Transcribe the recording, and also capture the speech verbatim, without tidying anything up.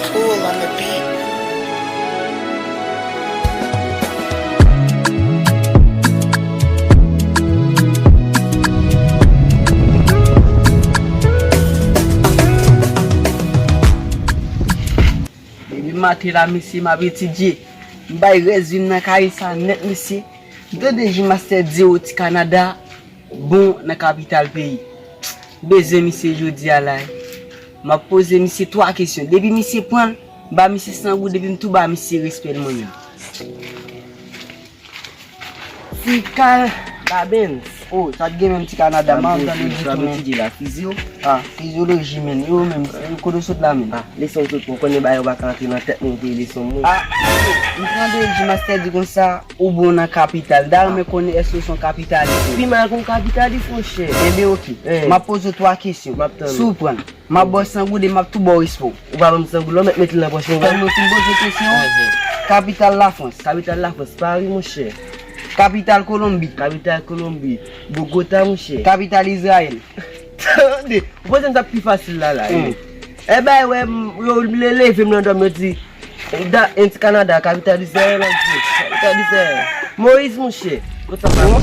Cool on the beat. Depi maten la, mesye, m ap etidye. M bay rès vi m nan kay sa nèt, mesye. M tande G-Master di yo ti Kanada bon nan kapital peyi. M bezwen misye jodi a la. M ap poze misye twa kesyon. Depi misye pran l, m ba misye san goud, depi m tou ba misye respè l mwen menm. Ti Kanada Benz. Oh, sa t gen menm ti Kanada, m ap tande di tou menm. Sa vle di la, fizyo? Ah, fizyoloji menm, yo menm, kote w sot la menm? Ah, leson w sot, mwen konnen bagay yo pa ka antre nan tèt mwen, pou leson mwen. Ah, m tande G-Master di konsa, ou bon nan kapital. M ta renmen konnen èske w se yon kapitalis? Pi mal ke yon kapitalis, monchè. Ebyen, oke. M ap poze w twa kesyon. M ap tann ou. Si w pran l, m ap ba w san goud e m ap tou ba w respè w. Ou pa ban m san goud la, ou mèt mete l nan pòch mwen. Tann mwen fin poze w kesyon an. Kapital Lafrans. Kapital Lafrans, Pari, monchè. Kapital Kolonbi. Kapital Kolonbi, Bogota, monchè. Kapital Izrayèl. Tande, ou panse m t ap pi fasil la la, wi. Ebyen, wè, m, yo le-, leve m nan dòmi, yo di, da, en ti Kanada, kapital Izrayèl, an di, kapital Izrayèl. Moyiz, monchè. Kot sa pa bon?